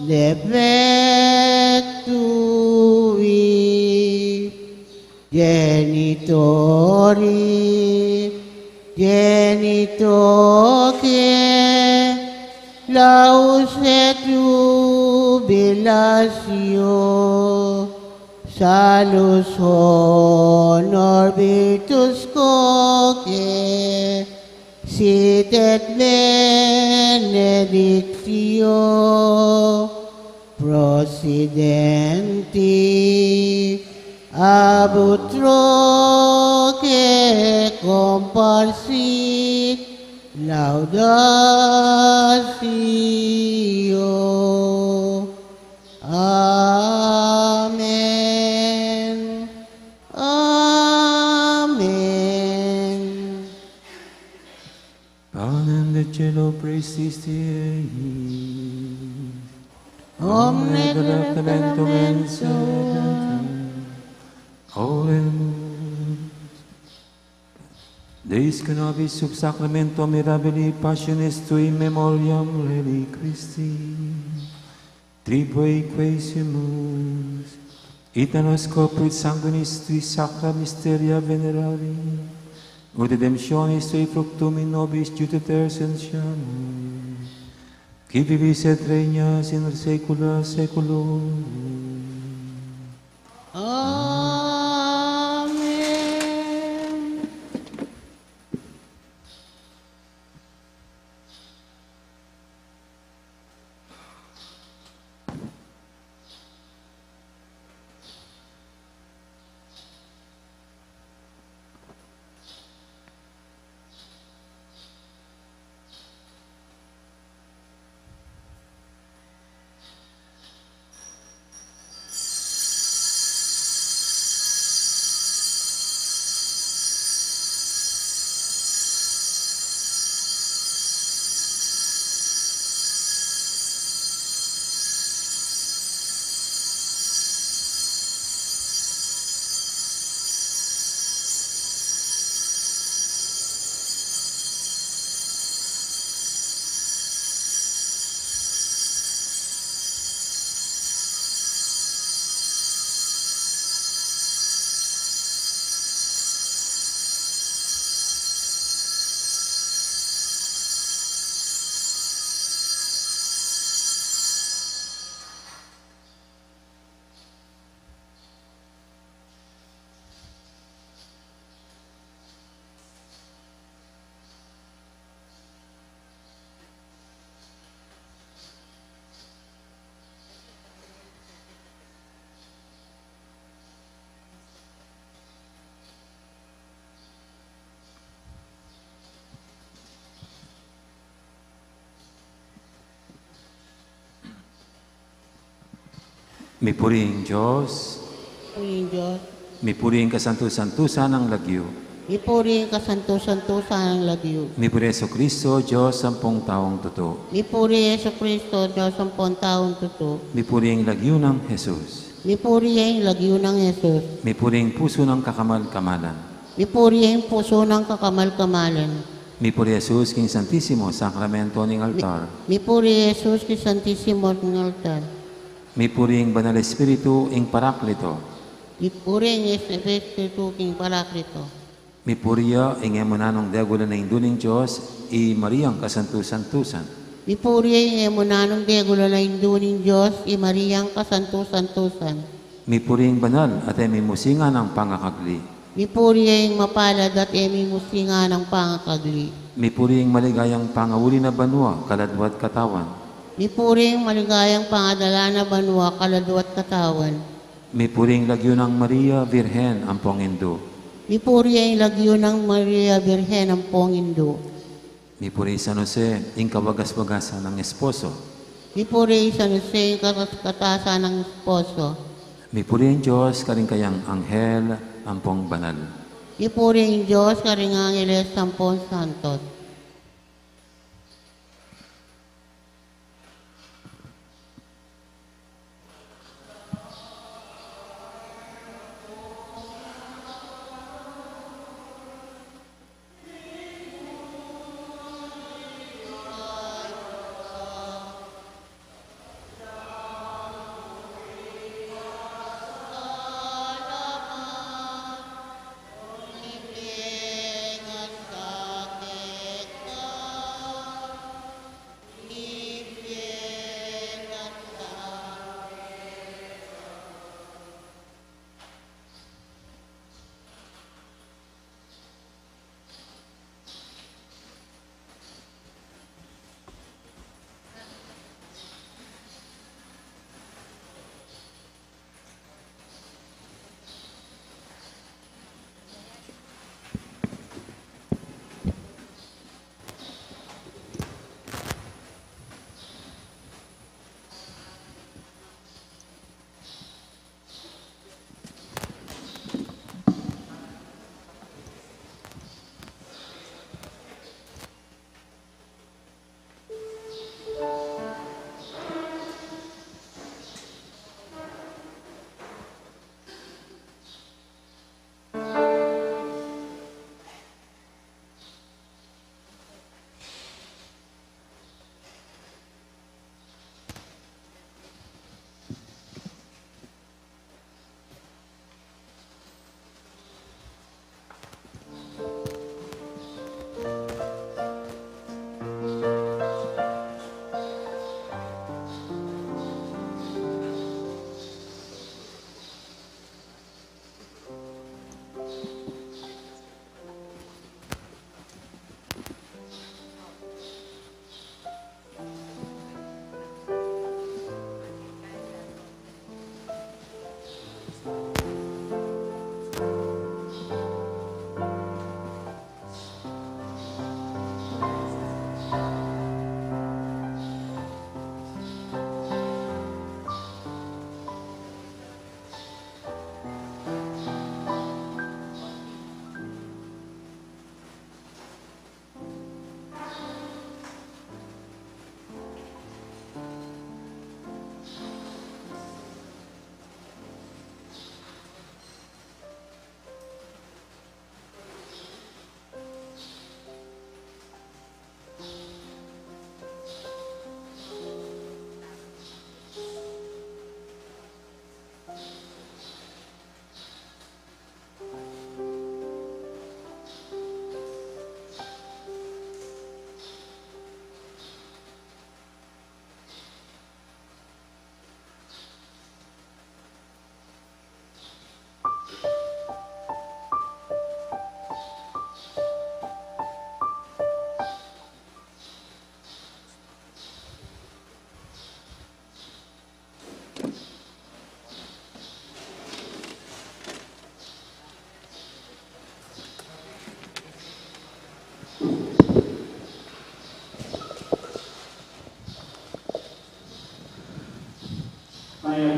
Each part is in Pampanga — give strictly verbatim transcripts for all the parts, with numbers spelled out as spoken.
Defectui Genitori, Genitoque, Lausetur Jubilatio, Salus Honor Virtus Quoque, Sit et Benedictio, Procidenti ab utroque comparsit laudatio. Amen. Amen. Panem de celo prestisti eis. Omne delectamentum mensa. Oremus. Deus qui nobis sub sacramentum mirabilis passionis tuae in memoriam relicui Christi tribueque sumus, ita nos corporis sanguinis tui sacra mysteria venerari, ut redemptionis tui fructum in nobis iuditur, sanctamus, qui vivis et regnas in saecula saeculorum. Amen. Mipuri ing Dios. Mipuri ing Dios. Mipuri ing kasantu-santusan nang lagyu. Mipuri ing kasantu-santusan nang lagyu. Mipuri Jesucristo, Dios ampong taung tutu. Mipuri Jesucristo, Dios ampong taung tutu. Mipuri ing lagyu nang Jesus. Mipuri ing lagyu nang Jesus. Mipuri ing pusu nang kakamal-kamalan. Mipuri ing pusu nang kakamal-kamalan. Mipuri Jesus king Santisimo Sakramento ning altar. Mipuri Jesus king Santisimo ning altar. Mipuri ing Banal Espiritu, ing Paraklito. Mipuri ing Espiritu king Paraklito. Mipuri ya ing e mu nanung degulan a Indu ning Dios, i Mariang kasantu-santusan. Mipuri ya ing e mu nanung degulan a Indu ning Dios, i Mariang kasantu-santusan. Mipuri ing banal at e mimusingan a pangakagli. Mipuri ya ing mapalad at e mimusingan a pangakagli. Mipuri ing maligayang pangauli na banua, kaladwa't katawan. Mipuri ing maligayang pangadala na banua, kaladwa't katawan. Mipuri ing lagyu nang Maria, Virgen ampong Indu. Mipuri ing lagyu nang Maria, Virgen ampong Indu. Mipuri San Jose, ing kawagas-wagasan nang esposo. Mipuri San Jose, ing katas-katasan nang esposo. Mipuri ing Dios karing kayang anghel ampong banal. Mipuri ing Dios karing angeles ampong santos.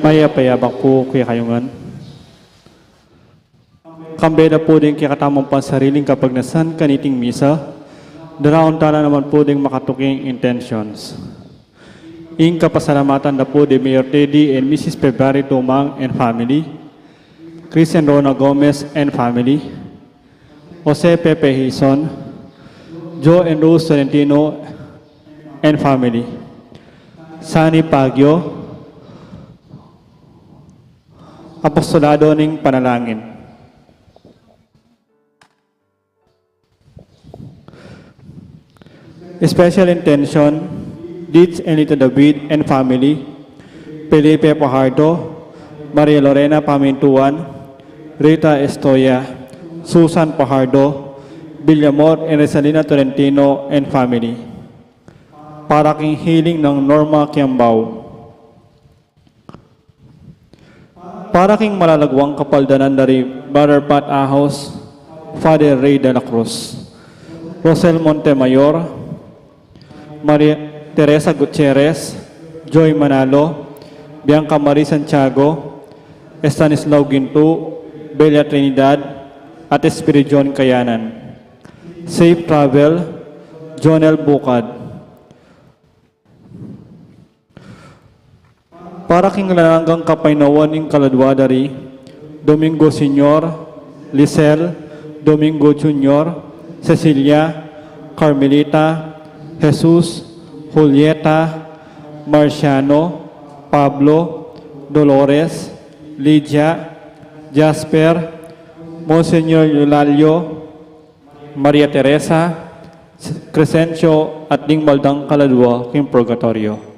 Mayap a abak pu kekayu ngan. Kambe da pu ding kekatamung pansariling kapagnasan kaniting misa, daraun tana naman pu ding makatuking intentions. Ing kapasalamatan da pu di Mayor Teddy and Missus February Tumang and family, Chris and Rona Gomez and family, Jose Pepe Hison, Joe and Rose Tolentino and family, Sunny Pagyo, Apostolado ning Panalangin. Special intention, Ditch and Lita David and family, Felipe Fajardo, Maria Lorena Pamintuan, Rita Estoya, Susan Fajardo, Villamor and Resalina Tolentino and family. Para king healing nang Norma Kiambao. Para king malalagwang kapaldanan dari Brother Pat Ahos, Father Ray de la Cruz, Rosel Montemayor, Maria Teresa Gutierrez, Joy Manalo, Bianca Marie Santiago, Estanislao Gintu, Belia Trinidad, at Espiridion Kayanan. Safe travel, Jonel Bukad. Para king alang anggang kapaynawan ning kaladua dari Domingo Senior, Lisel, Domingo Junior, Cecilia, Carmelita, Jesus, Julieta, Marciano, Pablo, Dolores, Lydia, Jasper, Monsignor Eulalio, Maria Teresa, Crescencio, at ding mabaldang kaladua king purgatoryo.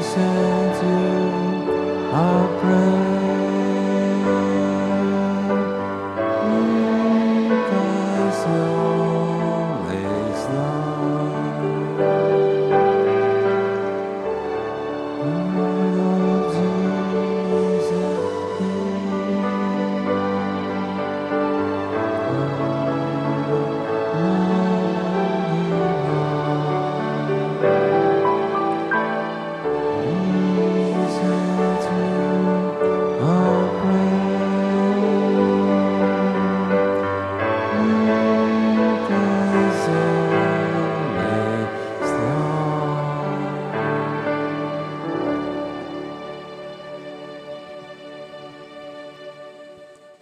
Listen to our prayer. Make us always love.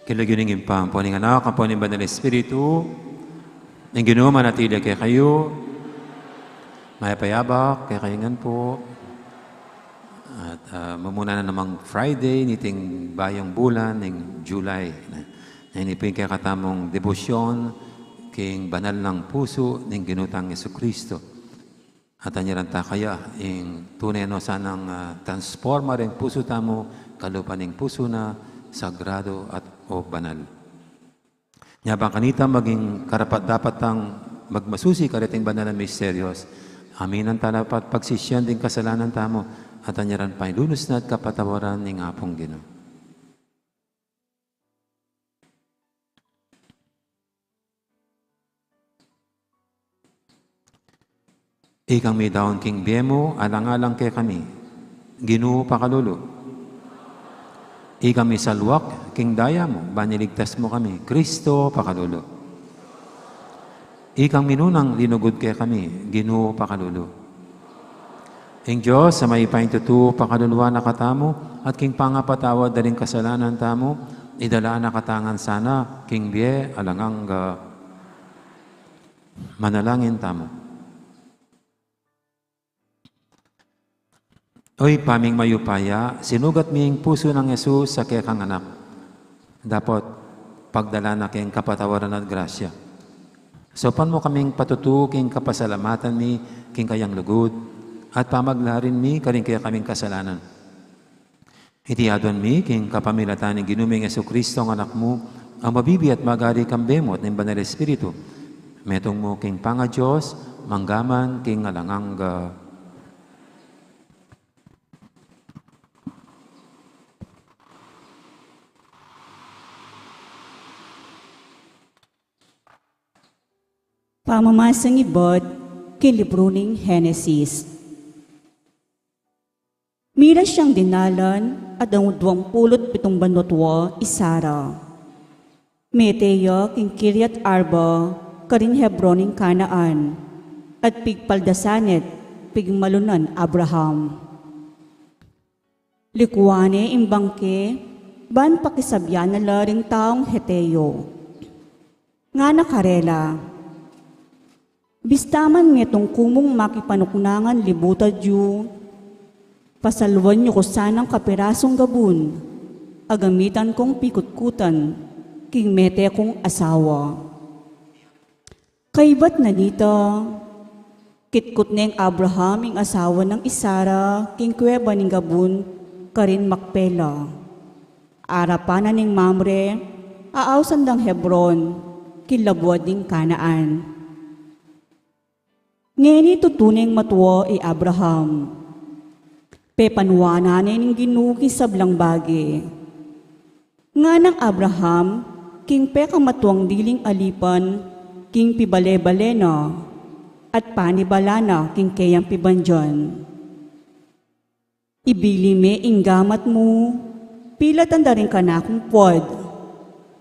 King lagyu ning Ibpa, ampo ning Anak, ampo ning Banal Espiritu, ing Ginu manatili kekayu, mayap a abak kekayu ngan pu. At, ah, mumuna na namang Friday niting bayung bulan ning July. Na, na ini pu ing kekatamung debosyon king banal nang pusu ning Ginu tang Jesucristo. At anyaran ta kaya ing tune no sanang, ah, transforma ring pusu tamu kalupa ning pusu na sagrado at o banal. Nya bang kanita maging karapat-dapat tang magmasusi kareting banal a misteryos, aminan ta la pat pagsisian ding kasalanan tamu, at anyaran pang lunus na at kapatawaran ning Apung Ginu. Ikang midaun king bie mu, alang-alang kekami, Ginu, pakalulu. Ikang misalwak king daya mu, ban iligtas mu kami, Kristo, pakalulu. Ikang minunang linugud kekami, Ginu, pakalulu. Ing Dios a mayupayang tutu pakaluluan na katamu, at king pangapatawad da ring kasalanan tamu, idala na katamu ngan sana king bie alang angga. Manalangin tamu. O Ibpa ming mayupaya, sinugat mi ing pusu nang Jesus a kekang Anak. Dapot pagdalan na king kapatawaran at grasya, saupan mu kaming patutu king kapasalamatan mi king kayang lugud, at pamaglarin mi karing kekaming kasalanan. Iti aduan mi king kapamilatan ning Ginu ming Jesucristo a Anak mu, a mabibie at magari kambe mu at ning Banal Espiritu, metung mu king pangaDios, mangga man king alang angga. Pamamasang ibat king libru ning Henesis. Mira siang dinalan at ang duang pulu't pitung banua i Sara. Mete ya king Kiriat Arba, karin Hebron ning Kanaan, at pigpaldasan ne't pigmalunan Abraham. Likuan ne ing bangke, ban pakisabyan na la ring taung Heteo. Ngana karela, "Bista man metung ku mung makipanuknangan libutan yu, pasaluan yu ku sanang kapirasung gabun a gamitan kung pikutkutan king mete kung asawa." Kaybat na nita, kitkut neng Abraham ing asawa nang i Sara king kueba ning gabun karin Macpela, arapan na ning Mamre, a ausan dang Hebron, king labuad ning Kanaan. Ngeni tutu neng matua i Abraham, pepanuanan ne ning Ginu king sablang bage. Nganang Abraham king pekamatuang diling alipan king pibale-bale na, at panibala na king keyang pibandian. Ibili me ing gamat mu, pilatan da ring kanakung puad,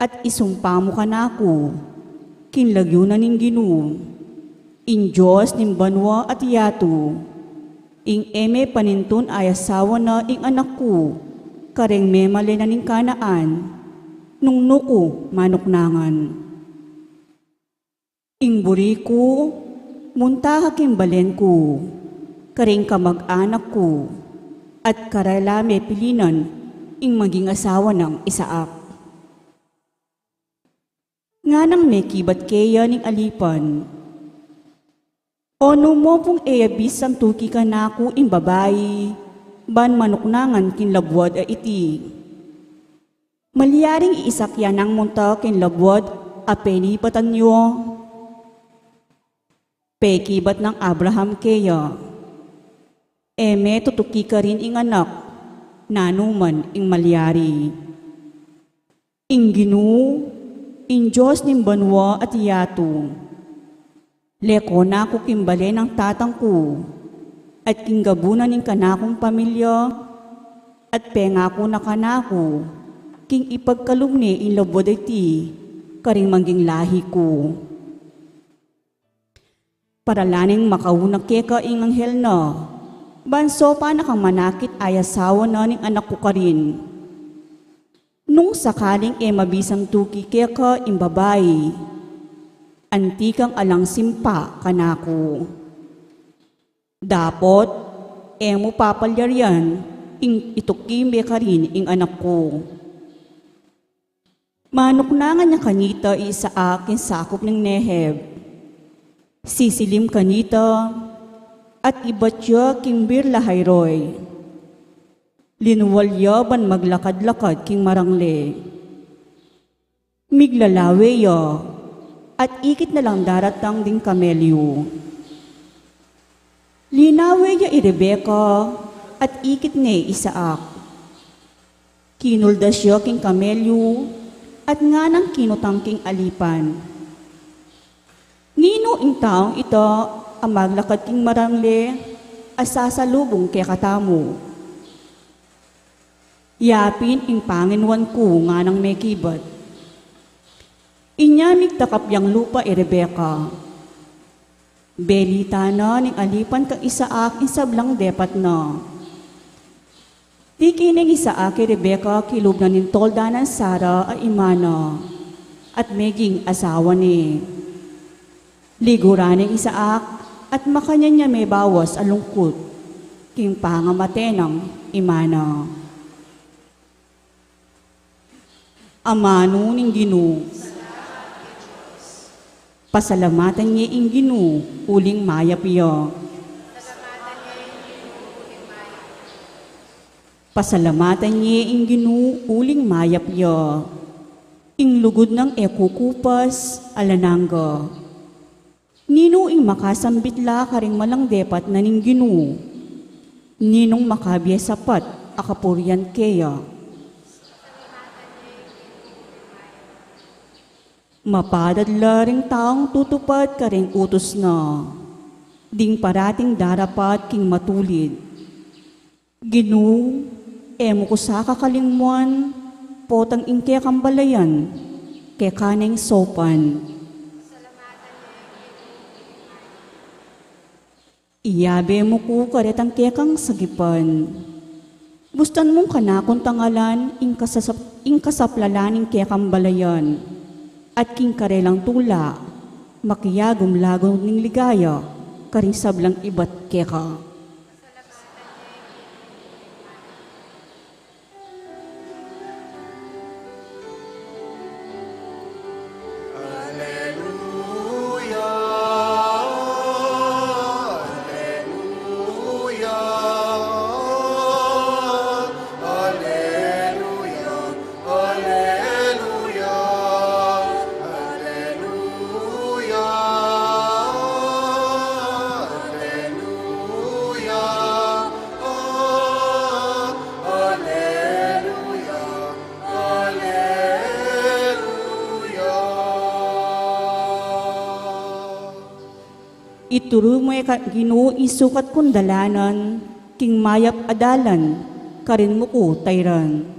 at isumpa mu kanaku, king lagyu na ning Ginu, ing Dios ning banua at yatu, ing e me panintun a asawa na ing anak ku kareng memalen na ning Kanaan, nung nu ku manuknangan. Ing buri ku, munta ka king balen ku, karing kamag-anak ku, at karela me pilinan ing maging asawa nang Isaac. Nganang mekibat keya ning alipan, "O nu mu pung e ya bisang tuki kanaku ing babai, ban manuknangan king labuad a iti? Malyaring i Isaac ya nang munta king labuad a penipatan yu?" Pekibat nang Abraham keya, "E me tutuki karin ing anak, nanu man ing malyari. Ing Ginu, ing Dios ning banua at yatu, leko na ku king bale nang tatang ku, at king gabu na ning kanakung pamilya, at pengaku na kanaku, king ipagkalub ne ing labuad a iti karing maging lahi ku. Paralan neng makauna keka ing anghel na, ban saupan na kang manakit a asawa na ning anak ku karin. Nung sakaling e mabisang tuki keka ing babai, anti kang alang simpa kanaku. Dapot e mu papalyarian ing ituki me karin ing anak ku." Manuknangan ya kanita i Isaac king sakup ning Negev. Sisilim kanita, at ibat ya king Beer-lahai-roi. Linual ya ban maglakad-lakad king marangle. Miglalawe ya, at ikit na lang daratang ding kamelyu. Linawe ya i Rebeka, at ikit ne i Isaac. Kinuldas ya king kamelyu, at nganang kinutang king alipan, "Ninu ing taung ita a maglakad king marangli a sasalubung kekatamu. Yapin ing panginuan ku nganang mekibat. Inya migtakap yang lupa i Rebeka. Belita na ning alipan kang Isaac ing sablang depat na. Tiki neng Isaac i Rebeka kilub na ning tolda nang Sara a ima na, at meging asawa ne. Liguran neng Isaac, at makanyan ya mebawas a lungkut king pangamate nang ima na. Amanu ning Ginu. Pasalamatan ye ing Ginu uling mayap ya. Pasalamatan ye ing Ginu uling mayap ya. Ing lugud nang e kukupas alang angga. Ninu ing makasambit la karing malang depat na ning Ginu? Ninung makabie sapat a kapurian keya? Mapalad la ring taung tutupad karing utus na, ding parating darapat king matulid. Ginu, e mu ku sa kakalingwan, potang ing kekang balayan keka neng saupan. Iyabe mu ku karetang kekang sagipan. Bustan mung kanakung tangalan ing kasasap-, ing kasaplalan ning kekang balayan, at king karelang tula, makiyagum lagu ning ligaya karing sablang ibat keka. Ituru mu e ka Ginu ing sukat kung dalanan, king mayap a dalan karin mu ku tairan.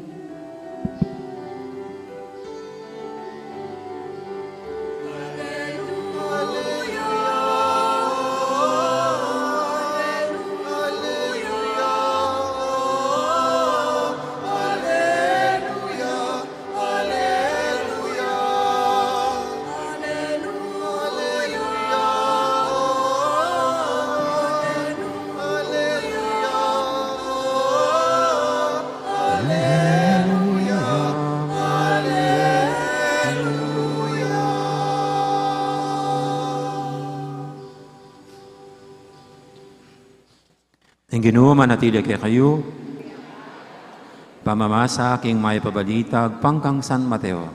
Ing Ginu manatili kekayu. Pamamasa king mayap a balita agpang kang San Mateo.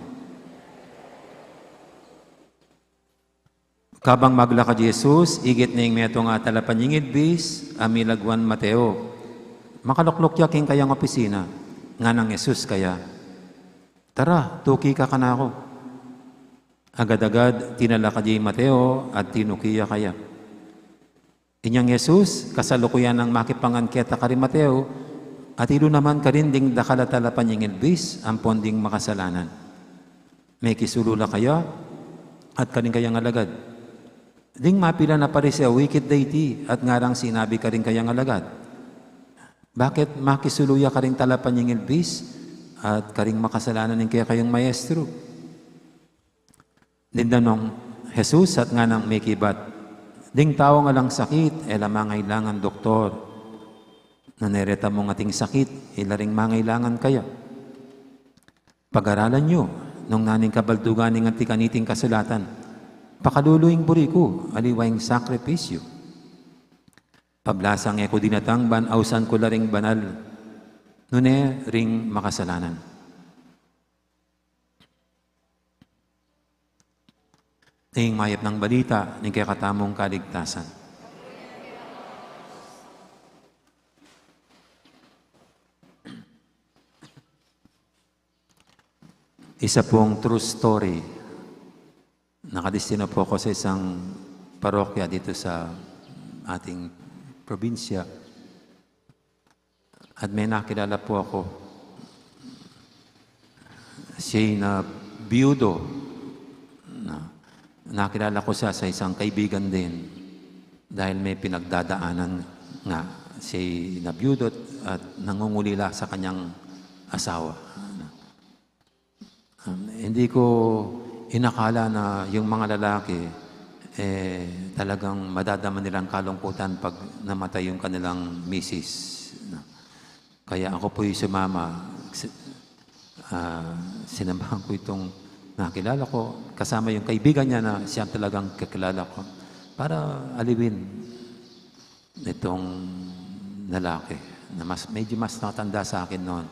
Kabang maglakad i Jesus, igit ne ing metung a talapanyingilbis a milaguan Mateo. Makalukluk ya king kayang opisina. Nganang Jesus kaya, "Tara, tuki ka kanaku." Agad-agad tinalakad ya i Mateo at tinuki ya kaya. Inyang Jesus, kasalukuyan nang makipangan keta kari Mateo, at ilu naman karin ding dakal a talapanyingilbis ampon ding makasalanan. Mekisulu la kaya at karing kayang alagad. Ding mapilan a Pariseo ikit da iti at ngarang sinabi karing kayang alagad, "Bakit makisulu ya karing talapanyingilbis at karing makasalanan ing kekayung maestro?" Dindanan nong Jesus at nganang mekibat, "Ding taung alang sakit e la mangailangan doktor. Nune reta mung ating sakit, ila ring mangailangan kaya. Pag-aralan yu nung nanu ing kabaldugan ning anti kaniting kasulatan, 'Pakalulu ing buri ku, aliwa ing sakripisyu. Pablasang e ku dinatang ban ausan ku la ring banal, nune ring makasalanan.'" Ing mayap nang balita ning kekatamung kaligtasan. Isa pong true story. Nakadistino po ako sa isang parokya dito sa ating probinsya. At may nakilala po ako. Siya'y nabiyudo. Na, nakilala ko siya sa isang kaibigan din. Dahil may pinagdadaanan nga. Siya'y nabiyudo at nangungulila sa kanyang asawa. Um, hindi ko inakala na yung mga lalaki, eh, talagang madadama nilang kalungkutan pag namatay yung kanilang misis, no? Kaya ako po'y sumama, si-, ah, sinamahan ko itong nakilala ko, kasama yung kaibigan niya na siyang talagang kakilala ko, para aliwin itong lalaki na mas, medyo mas nakatanda sa akin noon.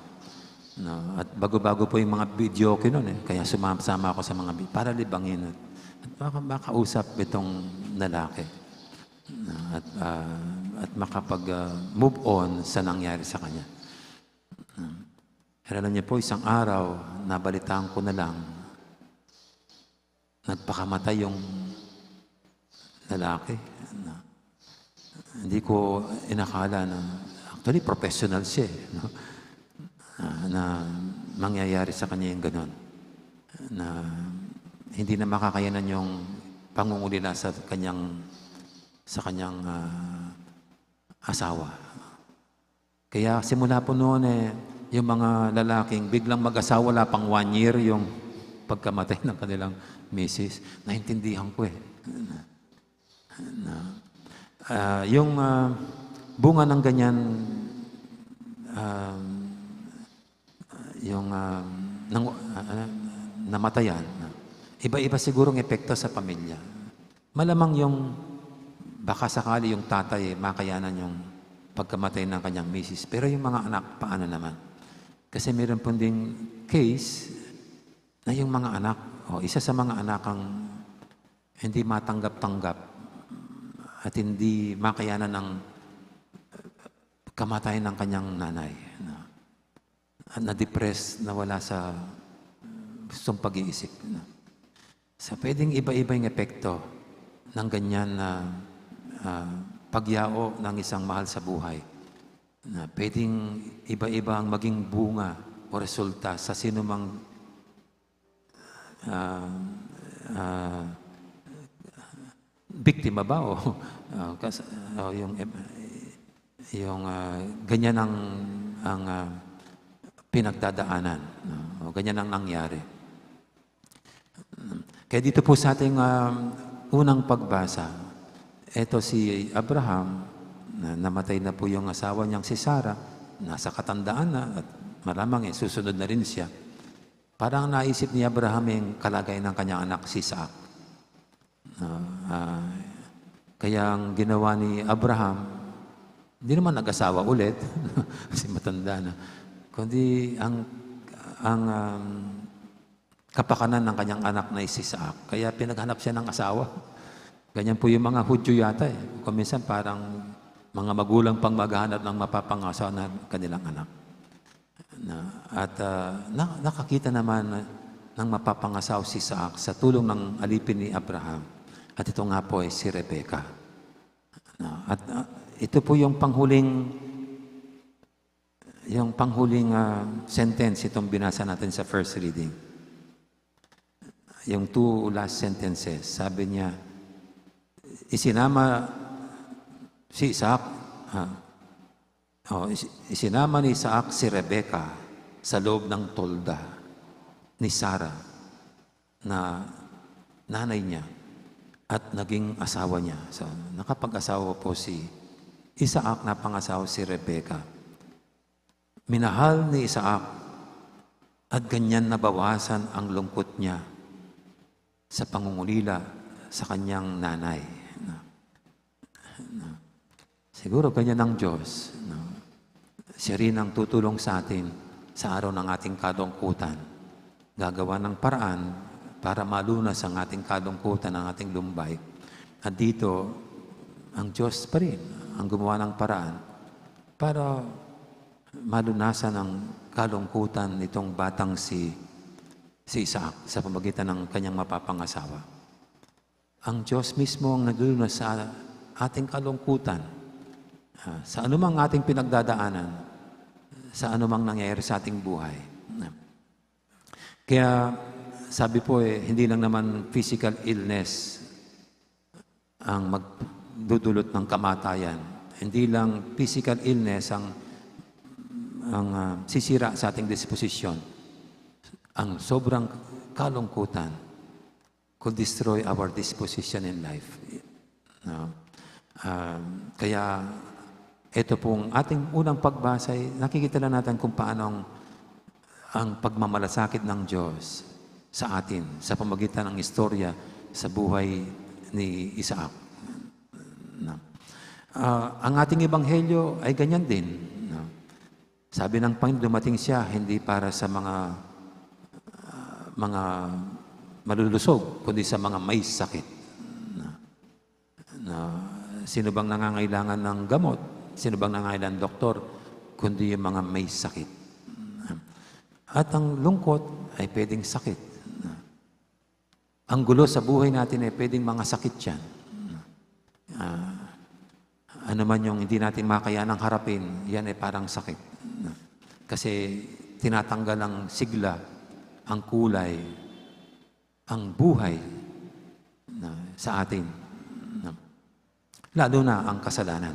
No? At bago-bago po yung mga video ko noon eh. Kaya sumama ako sa mga bi-, para libangin at, at maka-, makausap itong lalaki. No? At, ah, at makapag, ah, move on sa nangyari sa kanya. No? Pero alam niyo po, isang araw, nabalitaan ko na lang, nagpakamatay yung lalaki. Na, hindi ko inakala na, actually, professional siya eh, no? Ah, na mangyayari sa kanya yung ganun. Na hindi na makakayanan yung pangungulila sa kanyang, sa kanyang, ah, asawa. Kaya simula po noon eh, yung mga lalaking biglang mag-asawa, wala pang one year yung pagkamatay ng kanilang misis, naintindihan ko eh. Na, ah, yung, ah, bunga ng ganyan, ah, yung, ah, nang-, ah, namatayan, iba-iba sigurong epekto sa pamilya. Malamang yung baka sakali yung tatay, eh, makayanan yung pagkamatay ng kanyang misis. Pero yung mga anak, paano naman? Kasi meron pong ding case na yung mga anak, o isa sa mga anak ang hindi matanggap-tanggap at hindi makayanan ang kamatayan ng kanyang nanay. Na, na-depress, nawala sa gustong pag-iisip. Na, so, pwedeng iba-iba yung epekto ng ganyan na, ah, pagyao ng isang mahal sa buhay. Na pwedeng iba-iba ang maging bunga o resulta sa sinumang, ah, ah, biktima ba o, ah, kas-, o yung, yung, ah, ganyan ang, ang, ah, pinagdadaanan, no? O ganyan ang nangyari. Kaya dito po sa ating, ah, unang pagbasa, eto si Abraham, na namatay na po yung asawa niyang si Sarah, nasa katandaan na, at malamang eh, susunod na rin siya. Parang naisip ni Abraham yung kalagayan ng kanyang anak si Isaac. Ah, ah, kaya ang ginawa ni Abraham, hindi naman nag-asawa ulit, kasi matanda na. Kundi ang, ang, um, kapakanan ng kanyang anak na si Isaac. Kaya pinaghanap siya ng asawa. Ganyan po yung mga Hudyo yata eh. Kung minsan parang mga magulang pang maghahanap ng mapapangasawa ng kanilang anak. Na, at, ah, na, nakakita naman ng mapapangasawa si Isaac sa tulong ng alipin ni Abraham. At ito nga po ay si Rebecca. Na, at, ah, ito po yung panghuling, yung panghuling, ah, sentence itong binasa natin sa first reading. Yung two last sentences, sabi niya, isinama si Isaac, ah, oh, is-, isinama ni Isaac si Rebecca sa loob ng tolda ni Sarah na nanay niya at naging asawa niya. So, nakapag-asawa po si Isaac, napangasawa si Rebecca. Minahal ni Isaac at ganyan nabawasan ang lungkot niya sa pangungulila sa kanyang nanay. Na, na, siguro ganyan ang Diyos, no? Siya rin ang tutulong sa atin sa araw ng ating kalungkutan. Gagawa ng paraan para malunas ang ating kalungkutan, ang ating lumbay. At dito, ang Diyos pa rin ang gumawa ng paraan para malunasan ang kalungkutan nitong batang si, si Isaac sa pamagitan ng kanyang mapapangasawa. Ang Diyos mismo ang naglulunas sa ating kalungkutan, ah, sa anumang ating pinagdadaanan, sa anumang nangyayari sa ating buhay. Kaya sabi po, eh, hindi lang naman physical illness ang magdudulot ng kamatayan. Hindi lang physical illness ang, ang, ah, sisira sa ating disposisyon. Ang sobrang kalungkutan could destroy our disposition in life. No? Ah, kaya ito pong ating unang pagbasa ay nakikita na natin kung paano ang, ang pagmamalasakit ng Diyos sa atin sa pamagitan ng istorya sa buhay ni Isaac. No? Ah, ang ating ebanghelyo ay ganyan din. No? Sabi ng Panginoon, dumating siya hindi para sa mga, ah, mga malulusog, kundi sa mga may sakit. No? Na sino bang nangangailangan ng gamot, sino bang nangangailangan ng doktor, kundi yung mga may sakit. At ang lungkot ay pwedeng sakit. Ang gulo sa buhay natin ay pwedeng mga sakit yan. Ah, ano man yung hindi natin makayanang harapin, yan ay parang sakit. Kasi tinatanggal ang sigla, ang kulay, ang buhay na sa atin, na, lalo na ang kasalanan.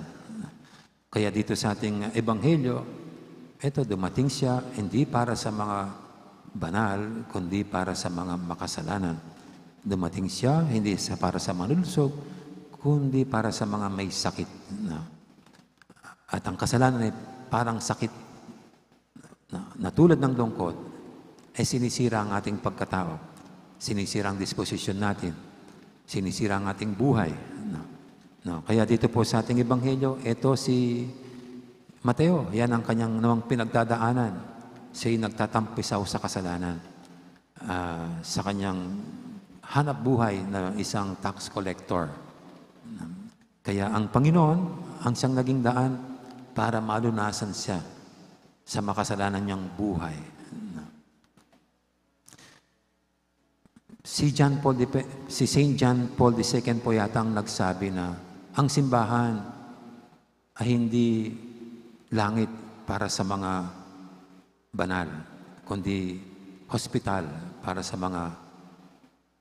Kaya dito sa ating ebanghelyo, eto, dumating siya hindi para sa mga banal, kundi para sa mga makasalanan. Dumating siya hindi sa, para sa malulusog, kundi para sa mga may sakit. Na, at ang kasalanan ay parang sakit na, na tulad ng lungkot, ay sinisira ang ating pagkatao, sinisira ang disposisyon natin, sinisira ang ating buhay. No? No? Kaya dito po sa ating ebanghelyo, eto si Mateo, yan ang kanyang namang pinagdadaanan. Siya'y nagtatampisaw sa kasalanan, ah, sa kanyang hanap buhay na isang tax collector. Kaya ang Panginoon, ang siyang naging daan para malunasan siya sa makasalanan niyang buhay. Si John Paul the Pe-, si Saint John Paul the Second po yata ang nagsabi na ang simbahan ay hindi langit para sa mga banal, kundi hospital para sa mga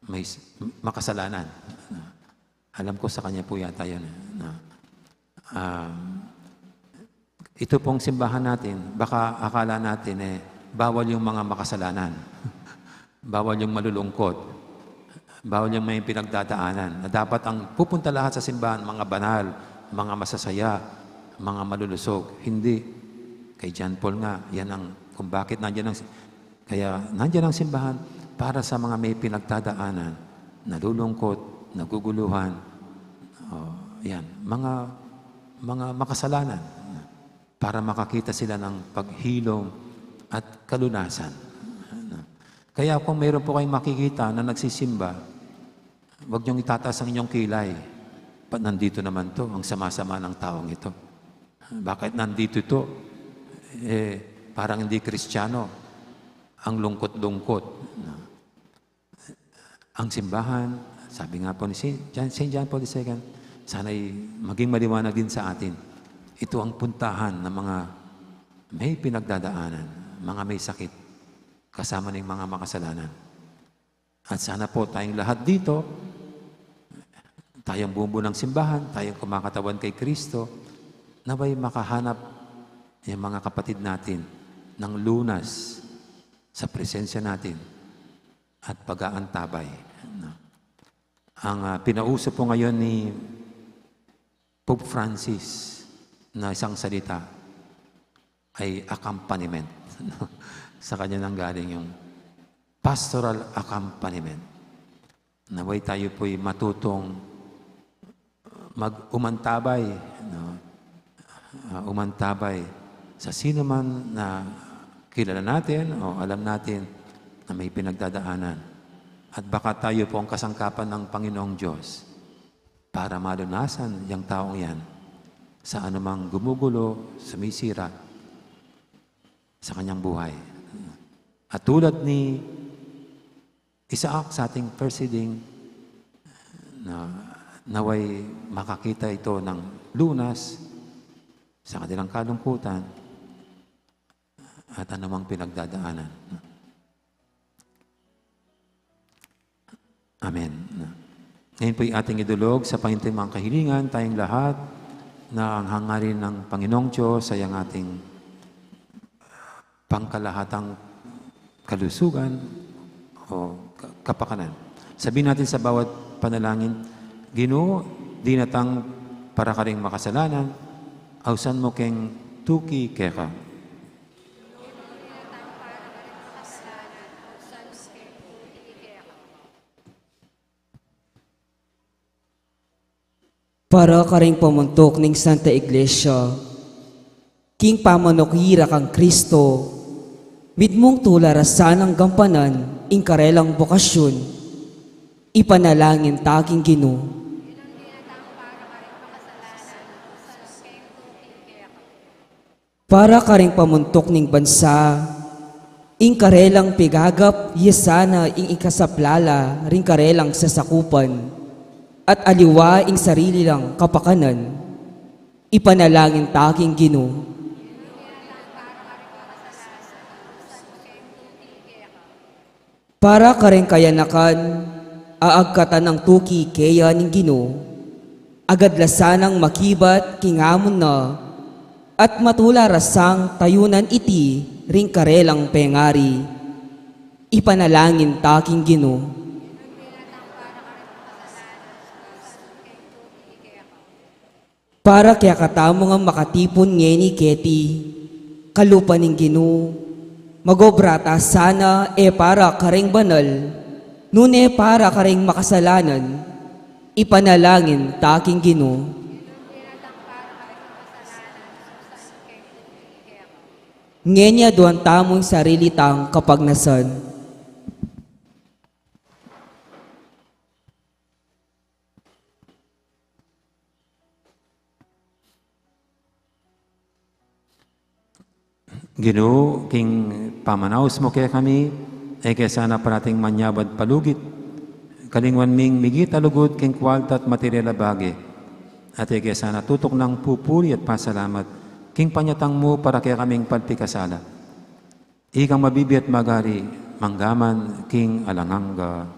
may s-, makasalanan. Alam ko sa kanya po yata yun, eh, na, um, ito pong simbahan natin, baka akala natin, eh, bawal yung mga makasalanan. Bawal yung malulungkot. Bawal yung may pinagdadaanan. Na dapat ang pupunta lahat sa simbahan, mga banal, mga masasaya, mga malulusog. Hindi. Kay John Paul nga, yan ang, kung bakit nandiyan ang, kaya nandiyan ang simbahan para sa mga may pinagdadaanan, nalulungkot, naguguluhan. Oh, yan. Mga, mga makasalanan. Para makakita sila ng paghilom at kalunasan. Kaya kung mayroon po kayong makikita na nagsisimba, huwag niyong itataas ang inyong kilay. Ba't nandito naman 'to? Ang sama-sama ng taong ito. Bakit nandito ito? Eh, parang hindi Kristiyano. Ang lungkot-lungkot. Ang simbahan, sabi nga po ni Saint John, Saint John Paul the Second, sana'y maging maliwanag din sa atin. Ito ang puntahan ng mga may pinagdadaanan, mga may sakit, kasama ng mga makasalanan. At sana po tayong lahat dito, tayong bumubuo ng simbahan, tayong kumakatawan kay Kristo, nawa'y makahanap yung mga kapatid natin ng lunas sa presensya natin at pag-aantabay. No? Ang, ah, pinauso po ngayon ni Pope Francis na isang salita ay accompaniment. No? Sa kanya nang galing yung pastoral accompaniment. Nawa'y tayo po'y matutong mag-umantabay, no? Ah, umantabay sa sino man na kilala natin o alam natin na may pinagdadaanan. At baka tayo po ang kasangkapan ng Panginoong Diyos para malunasan yang taong yan sa anumang gumugulo, sumisira sa kanyang buhay. At tulad ni Isaac sa ating first reading, na Nawa'y makakita ito ng lunas sa kanilang kalungkutan at anumang pinagdadaanan. Amen. Ngayon po'y ating idulog sa pangintimang kahilingan, tayong lahat, na ang hangarin ng Panginoong Diyos ay ang ating pangkalahatang kalusugan o ka-, kapakanan. Sabihin natin sa bawat panalangin, "Ginu, dinatang para karing makasalanan, ausan mu keng tuki keka." Para karing pamuntuk ning Santa Iglesia, king pamanuki ra kang Kristo, mitmung tula ra sanang gampanan ing karelang bokasyun, ipanalangin ta king Ginu. Para karing pamuntuk ning bansa, ing karelang pigagap, ya sana ing ikasaplala ring karelang sasakupan, at aliwa ing sarili lang kapakanan, ipanalangin ta king Ginu. Para kareng kayanakan a agkatan nang tuki keya ning Ginu, agad la sanang makibat king amun na, at matula ra sang tayunan iti ring karelang pengari, ipanalangin ta king Ginu. Para kekatamu ngang makatipun ngeni keti, kalupa ning Ginu, magobra ta sana e para kareng banal, nune para kareng makasalanan, ipanalangin ta king Ginu. Ngeni aduan tamu ing sarili tang kapagnasan. Ginu, king pamanaus mu kekami, e ke sana parating manyabad palugit. Kalingwan ming migit a lugud king kualta at material a bage. At e ke sana tutuknang pupuri at pasalamat king panyatang mu para kekaming palpikasala. Ikang mabibie at magari, manggaman king alang angga.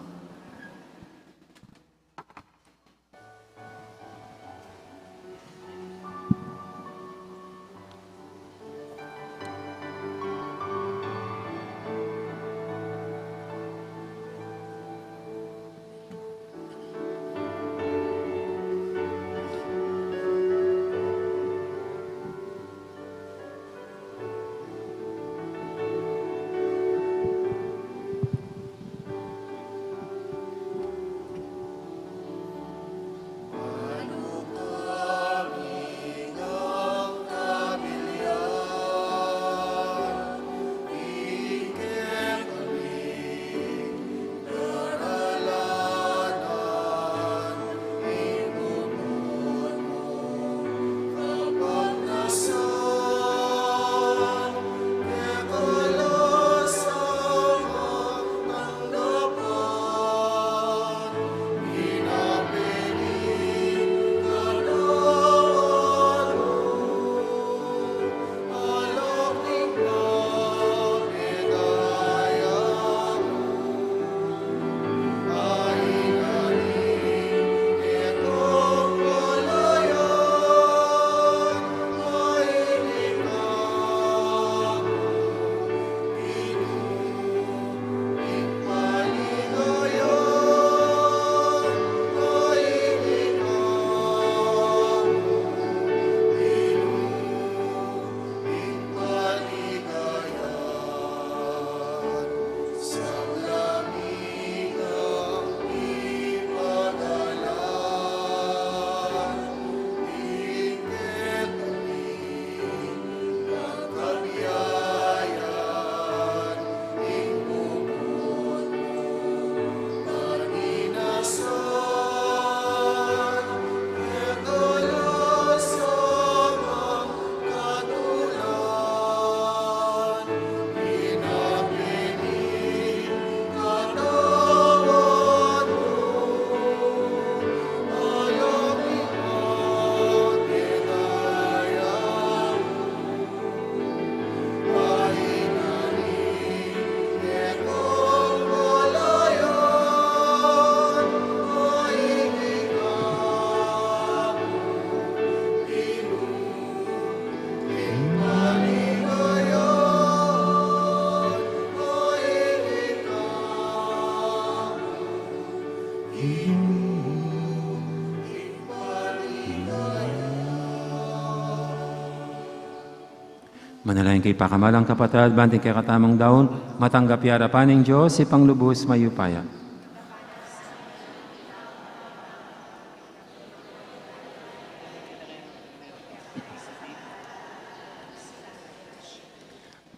Manalangin kayu pakamalan kung kapatad, ban ing kekatamung daun matanggap ya arapan ning Dios, Ibpang lubus mayupaya.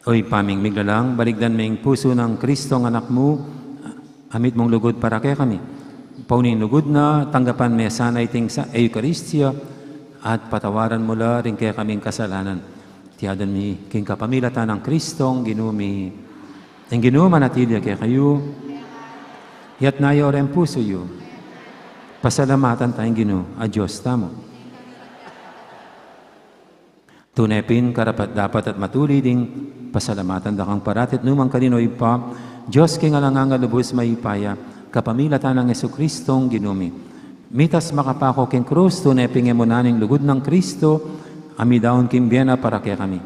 O Ibpa ming miglalang, balikdan me ing pusu nang Kristong Anak mu, a mitmung lugud para kekami. Paunang lugud na, tanggapan me sana iting sa Eukaristia, at patawaran mu la ring kekaming kasalanan. Iti adwan mi king kapamilatan nang Kristong Ginu mi. Ing Ginu manatili ya kekayu. Iyatas yu reng pusu yu. Pasalamatan taya ing Ginu a Dios tamu. Tune pin karapat-dapat at matulid ing pasalamatan da kang parati at nukarin man, O Ibpa, Dios king alang angga, lubus mayupaya, kapamilatan nang Jesucristong Ginu mi. Mitas makapaku king krus, tune pin e mu na ning lugud nang Kristo a midaun king bie na para kekami.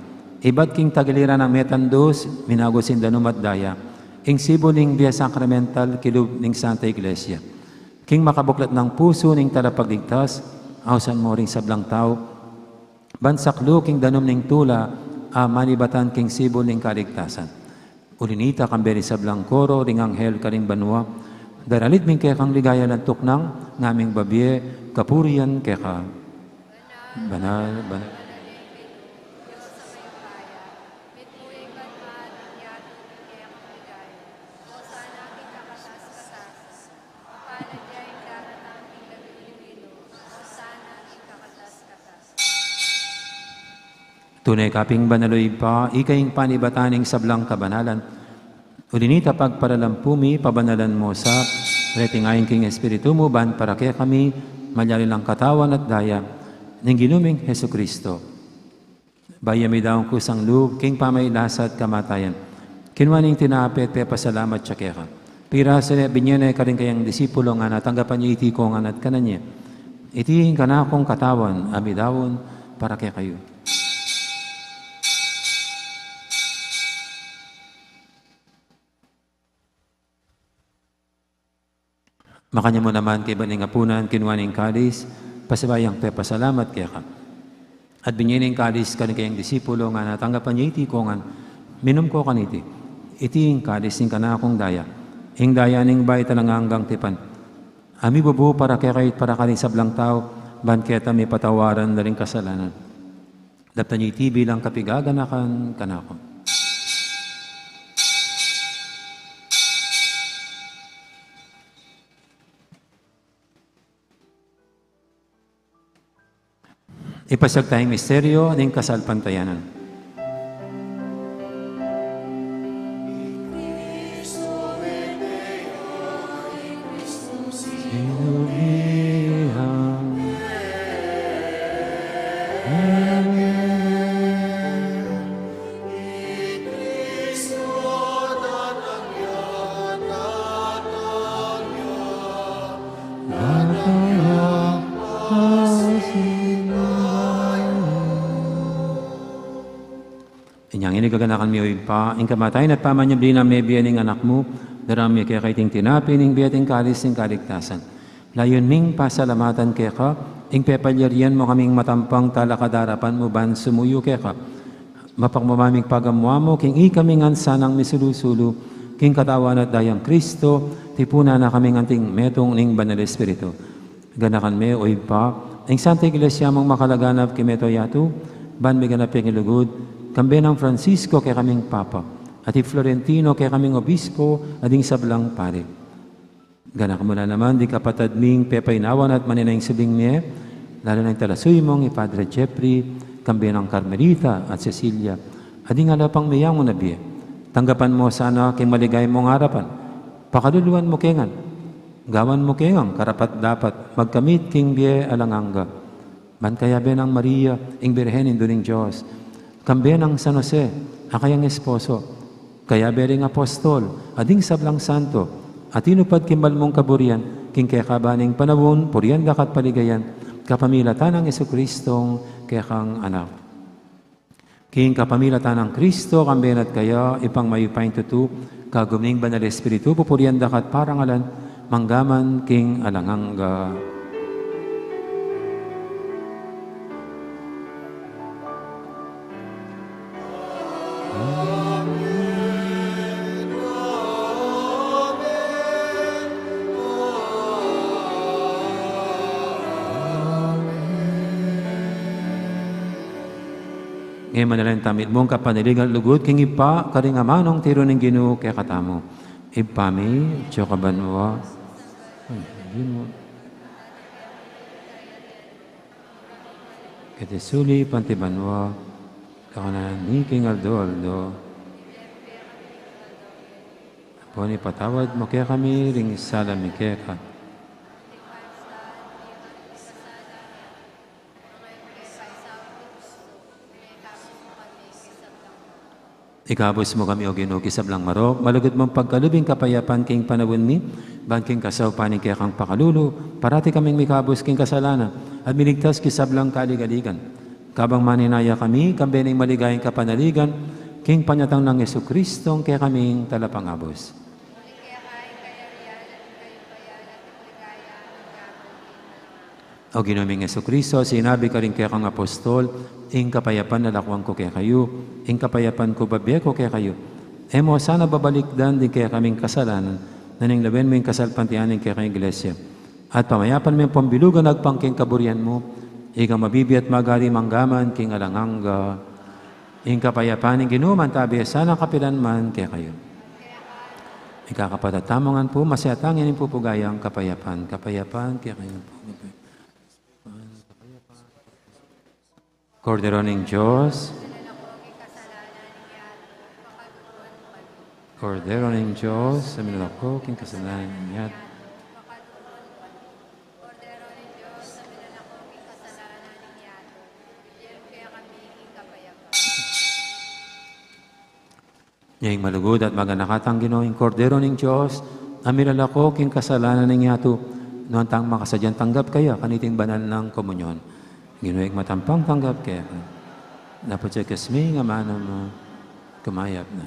Ibat king tagiliran nang metung a dus, minagus ing danum at daya, ing sibul ning bie sakramental king lub ning Santa Iglesia. King makabuklat nang pusu ning Talapagligtas, ausan mu ring sablang tau ban saklu king danum ning tula a manibatan king sibul ning kaligtasan. Uli na nita, kambe ring sablang koro ring anghel karing banua, daralit mi ing kekang ligaya, lantuk nang ngaming babie kapurian keka. Banal, banal. Tune ka pin banal, O Ibpa, ika ing panibatan ning sablang kabanalan. Uli na nita, pagparalampu mi, pabanalan mu sa, reting ain king Espiritu mu, ban para kekami malyari lang katawan at daya ning Ginu ming Jesucristo. Bayu ya midaun kusang lub king pamagkasakit at kamatayan, kinua ne ing tinape at pepasalamat ya keka. Pirasu ne, binie ne karing kayang disipulo, ngana, tanggapan ye iti kongan at kanan ye. Iti ing kanakung katawan a midaun para kekayu. Makanyan mu naman kaibat ning apunan, kinua ne ing kalis, pasibayu yang pepasalamat keka. At binie ne ing kalis karing kayang disipulo, ngana, tanggapan ye iti kongan, minum ko kaniti. Iti ing kalis ning kanakung daya, ing daya ning bayu at alang anggang tipan, a mibubu para kekayu at para karing sablang tau, ban keta mipatawaran la ring kasalanan. Daptan ye iti bilang kapaganakan kanaku. Ipasiag taya ing misteryu ning kasalpantayanan. Inyang ini gaganakan mi, O Ibpa, ing kamatayan at pamanyubli nang mebie ning Anak mu, daraun mi keka iting tinape ning bie at ing kalis ning kaligtasan. Layun ming pasalamatan keka ing pepalyarian mu kaming matampang talakad king arapan mu ban sumuyu keka. Mapagmamaming pagamu-amu king ikami ngan sanang misulu-sulu king katawan at dayang Kristo, tipunan na kaming anting metung ning Banal Espiritu. Ganakan me, O Ibpa, ing Santa Iglesia mung makalaganap king mabilug a yatu, ban miganap ya king lugud, kambe nang Francisco kekaming Papa, at i Florentino kekaming Obispo, at ding sablang pari. Ganakan mu la naman ding kapatad ming pepainawan at manenaya king subling mie, lalu na ing talasuyu mung i Padre Jeffrey, kambe nang Carmelita at Cecilia, at ding ala pang meyangu na bie. Tanggapan mu sana king maligaya mung arapan. Pakaluluan mu ke ngan. Gawan mu ke ngan karapat-dapat magkamit king bie alang angga. Ban kayabe nang Maria, ing Birhen Indu ning Dios, kambe nang San Jose a kayang esposo, kayabe ring apostol, at ding sablang santo a tinupad king mal mung kaburian, king kekaban ning panaun, purian da ka at paligayan, kapamilatan nang Jesucristong kekang Anak. King kapamilatan nang Kristo, kambe na at kaya, Ibpang mayupayang tutu, kagum ning Banal Espiritu, pupurian da ka at parangalan, mangga man king alang angga. Amen. Amen. Amen. Ngeni manalangin tamu, mitmung kapanaligan at lugud king Ibpa, karing amanung tiru ning Ginu kekatamu. Ibpa mi, atsu ka banua. Ginu. Keti sulip anti banua, kakanan mi king aldo-aldo. Ampon ipatawad mu kekami ring sala mi keka. Ikabus mu kami, O Ginu, king sablang marok, malugud mung pagkalub ing kapayapan king panaun mi, ban king kasaupan ning kekang pakalulu, parati kaming mikabus king kasalanan, at miligtas king sablang kaligaligan. Kabang maninaya kami, kambe ning maligayang kapanaligan, king panyatang nang Jesucristo, ing kekaming Talapangabus. O Ginu ming Jesucristo, sinabi karing kekang apostol, ing kapayapan lalakwan ku kekayu, ing kapayapan ku bibie ku kekayu. E mu sana babalikdan ding kekaming kasalanan, nune lawen mu ing kasalpantayanan ning kekang iglesia. At pamayapan me ampon bilugan agpang king kaburian mu, ikang mabibie at magari mangga man king alang angga. Ing kapayapan ning Ginu mantabi sana kapilan man kekayu. Ikakapatad tamu ngan pu, masaya tang ing pupugayang kapayapan, kapayapan kekayu pu. Kordero ning Dios. Kordero ning Dios, a minalako king kasalanan ning yatu. Ing malugud at maganakang Ginu, ing Kordero ning Dios, a milalako king kasalanan ning yatu, nuan tang makasadyang tanggap kaya kaniting banal nang komunyon. Ginu, ing matampang tanggap keka. Dapot sa kesming amanu mu, kumayap na.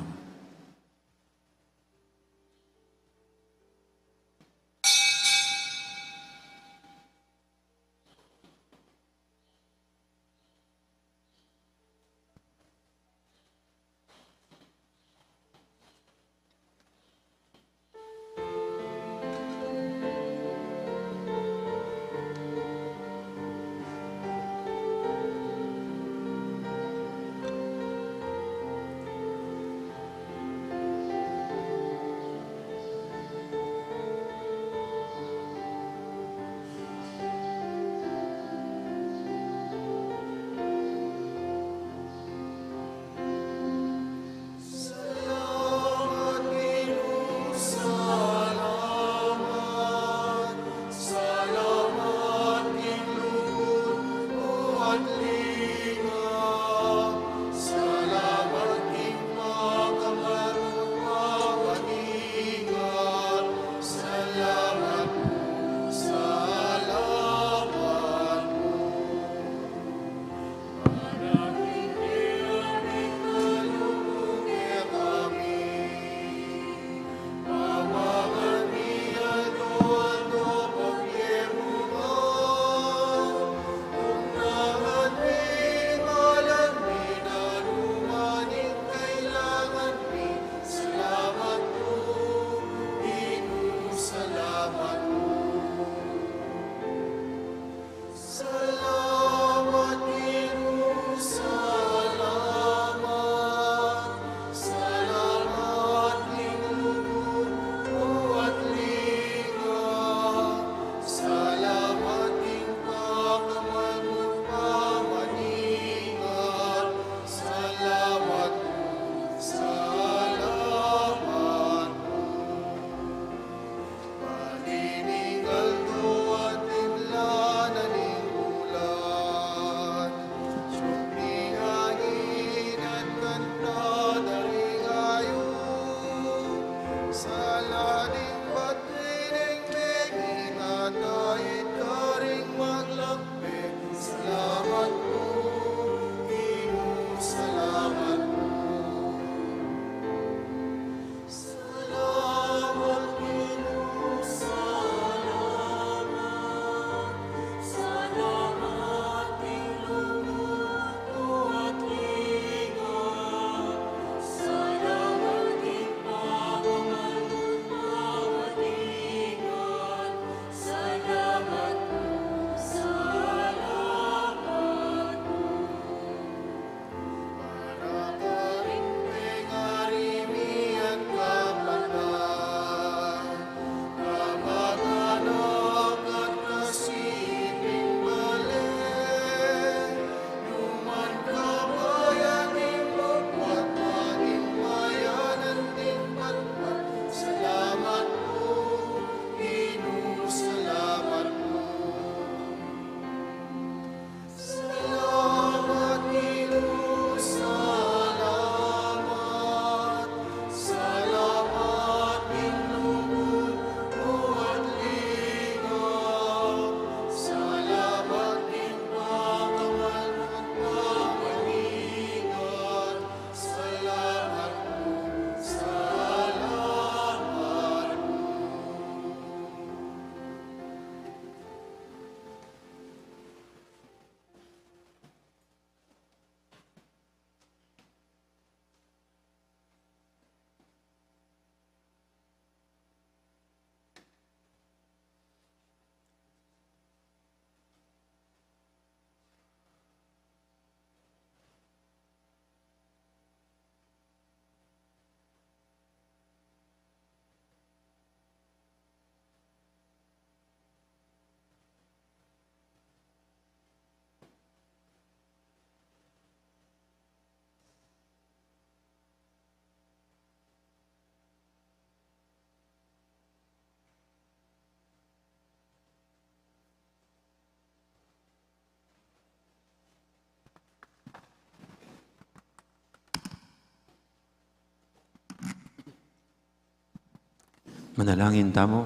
Manalangin tamu.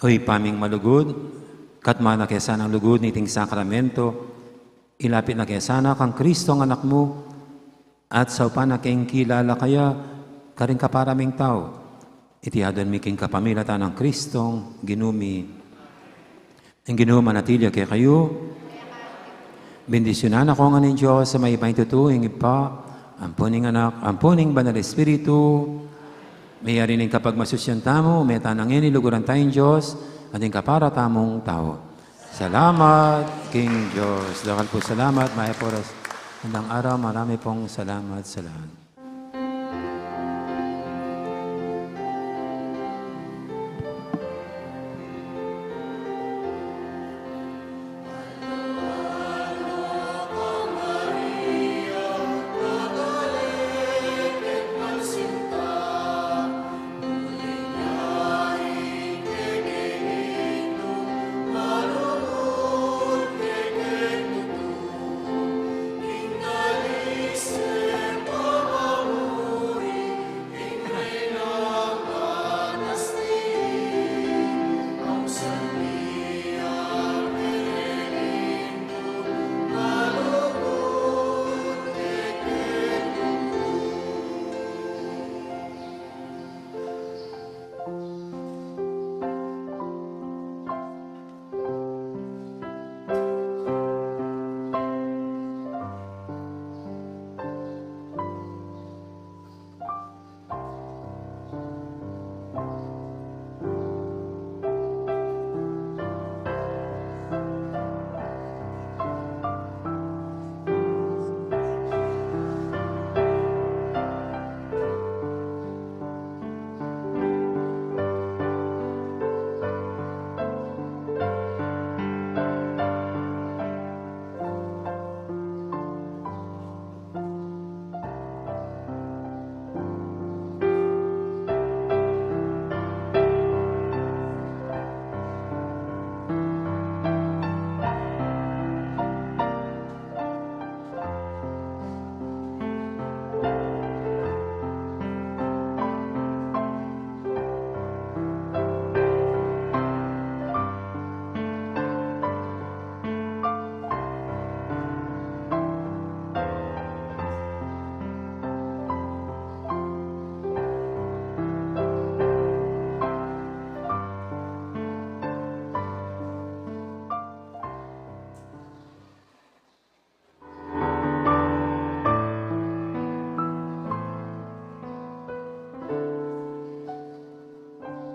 O Ibpa ming malugud, katmuan na ke sana ing lugud niting sakramento, ilapit na ke sana kang Kristong Anak mu, at saupan na king kilala kaya karing kapara ming tau. Iti adwan mi king kapamilatan nang Kristong Ginu mi. Ing Ginu manatili ya kekayu. Bendisyunan na kayu ngan ning Dios a mayupaya tutu, ing Ibpa, ampo ning Anak, ampo ning Banal Espiritu. Mayari ning kapagmasusyan tamu, meta na ngeni luguran taya ing Dios, at ing kapara tamung tau. Salamat king Dios. Dakal pung salamat, mayap a oras. Magandang araw, marami pong salamat sa lahat.